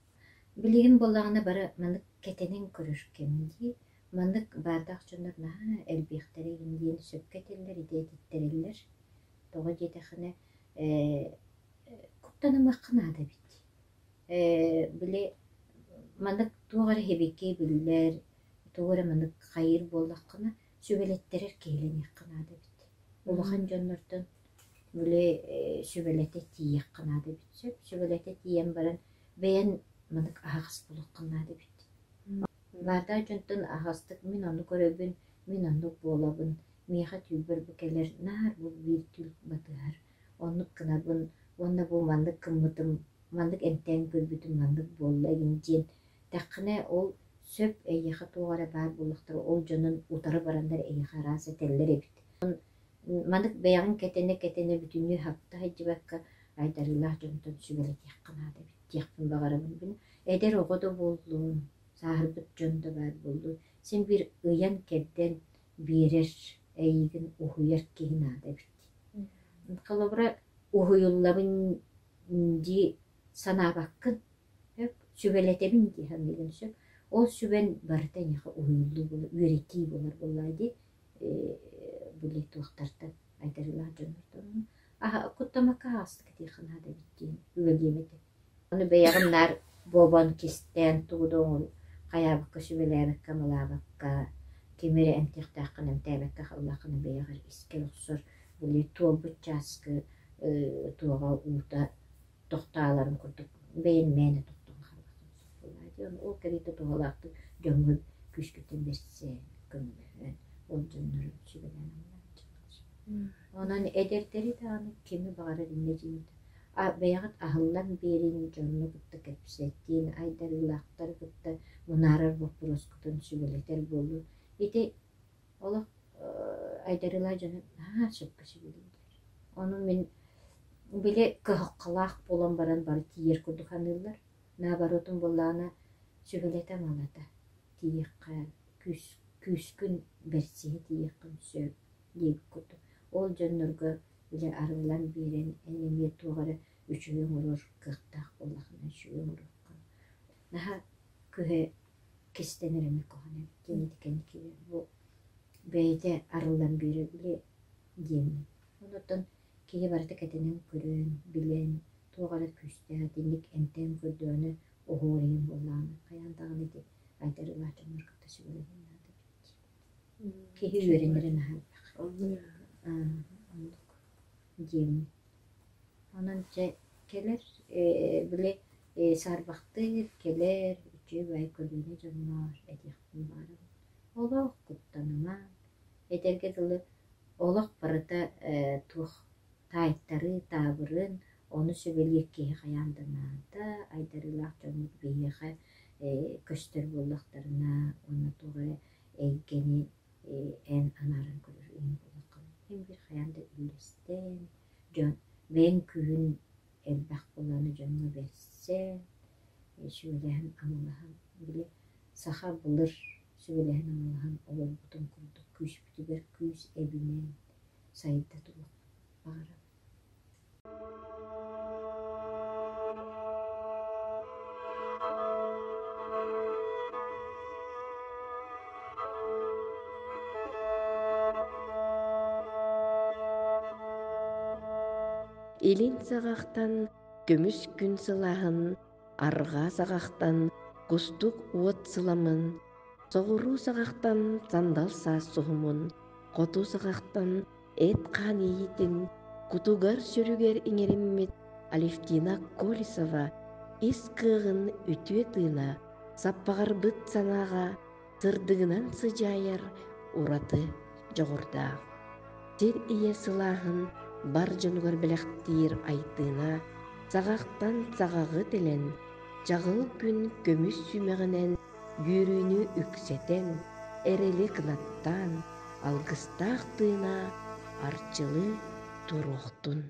Билигин буоллаҕына бары маннык кэтэнэн көрөр кэм дии. Маннык баардаах дьоннор наһаа элбиэхтэрэ игин диэн сөпкө этэллэр, ити этиттэрэллэр. Тоҕо диэтэххинэ, куттанымыахха наада эбит. Били маннык туох эрэ сибики биллэр, тугу эрэ маннык хайыыр буоллаххына, сүбэлэттэрэр киһилэниэххэ наада эбит. Улахан дьоннортон били сүбэлэтэ тиийиэххэ наада эбит сөп. Сүбэлэтэ тиийэн баран бэйэн маннык аһаҕас буолуоххун наада эбит. Баардаах дьонтон аһаҕастык мин ону көрөбүн, мин оннук буолабын, миэхэ түүлбэр бу кэлэр, наар бу биир түүл батыһар, оннук гынабын уонна бу маннык гыммытым, маннык эмтээн көрбүтүм маннык буолла игин диэн тэххинэ ол сөп эйиэхэ туох эрэ баар буоллахтара ол дьонун утары бараннар эйиэхэ араас этэллэр эбит. Маннык бэйэҕин кэтэнэ-кэтэнэ бүтүннүү хапта сылдьыбакка айдарыылаах дьонтон сүбэлэтиэххэ наада эбит диэхпин баҕарабын. Эдэр оҕо да буоллун, сааһырбыт дьон да баар буоллун, син биир ыйан-кэрдэн биэрэр, эйигин уһуйар киһи наада эбит. Холобура, уһуйуллабын дии санаабаккын, сөп, сүбэлэтэбин дии саныыгын сөп. Ол сүбэн барыта эйиэхэ уһуйуллуу буолар, үөрэтии буолар буоллаҕа дии, били туохтартан айдарыылаах дьоннортон. Куттамакка аһаҕастык этиэххэ наада эбит диэн үлэлиэм этэ. Ону бэйэҕин наар буобан, кистээн, тугу да оҥор хайаабакка, сүбэлээбэккэ, амалаабакка, кими эрэ эмтиэхтээххин эмтээбэккэ хааллаххына бэйэҕэр искэр охсор, били туолбут чааскы туоҕа уута тохтоолорун курдук бэйэҥ мээнэ тохтоон хаалбаккын сөп буоллаҕа дии. Ону ол кэриэтэ туһалаахтык дьоҥҥун күүскүттэн бэрсэн, көмөлөһөн, ол дьоннору сүбэлээн амалаан Онон эдэрдэри даҕаны кими баҕарар инньэ диибит. Бэйэҕит аһыллан биэриҥ, дьону кытта кэпсэтиин, айдарыылаахтары кытта мунаарар боппуруоскутун сүбэлэтэр буоллун. Ити олох айдарыылаах дьону наһаа сөпкө сүбэлииллэр. Ону мин били кыһалҕалаах буолан баран бары тиийэр курдук саныыллар. Наоборотун буоллаҕына сүбэлэтэ-амалата тиийиэххэ, күүс күүскүн бэрсиһэ тиийиэххин сөп диэбит курдук. Ол дьоннорго били арыллан биэрэн эн эмиэ туох эрэ үчүгэй оҥорор кыахтаах буоллаххына үчүгэй оҥоруоххун. Наһаа күһэ кистэнэр эмиэ куһаҕан эбит диэн ити кэнники бу бэйэтэ арыллан биэрэр били диэммин. Онуттан киһи барыта кэтэнэн көрөн, билэн, туох эрэ күүстээх итинник эмтээн көрдөҕүнэ оһуор иһин буоллаҕына хайаан даҕаны ити айдарыылаах дьоннор кытта сүбэлэһиэн наада эбит. Киһи үөрэнэрэ наһаа элбэх. Оннук диэммин. Онон дьэ кэлэр били саарбахтыыр, кэлэр, үчүгэй көлүөнэ дьонноор этиэхпин баҕарабын. Олох куттанымаҥ. Этэргэ дылы, олох барыта туох таайтарыы, таабырын, ону сүбэлиир киһи хайаан да наада, айдарыылаах дьоммут биһиэхэ көстөр буоллахтарына уонна туох эрэ эйгэни эн анааран көрөр иһин буоллаххына, син биир хайаан да үллэстэн, дьон бэйэҥ күүһүн элбэх буолааны дьоҥҥо бэрсэн, сүбэлэһэн, амалаһан, били саха былыр сүбэлэһэн, амалаһан олорбутун курдук күүспүтүгэр күүс эбинэн сайда туруохпут баҕарабын. Илин саҕахтан көмүс күн сылааһын, арҕаа саҕахтан кустук уот сыламын, соҕуруу саҕахтан сандал саас суһумун, хоту саҕахтан эт-хаан иитин кутугар-сүрүгэр иҥэриммит Алевтина Колесова ис кыаҕын үтүө тыына саппаҕырбыт санааҕа сырдыгынан сыдьаайар ураты дьоҕурдаах. Сир ийэ сылааһын бар дьонугар бэлэхтиир Айтыына саҕахтан саҕаҕы тэлэн, чаҕыл күн көмүс сүүмэҕинэн үөрүүнү үксэтэн, эрэли кынаттаан, алгыстаах тыына арчылыы туруохтун.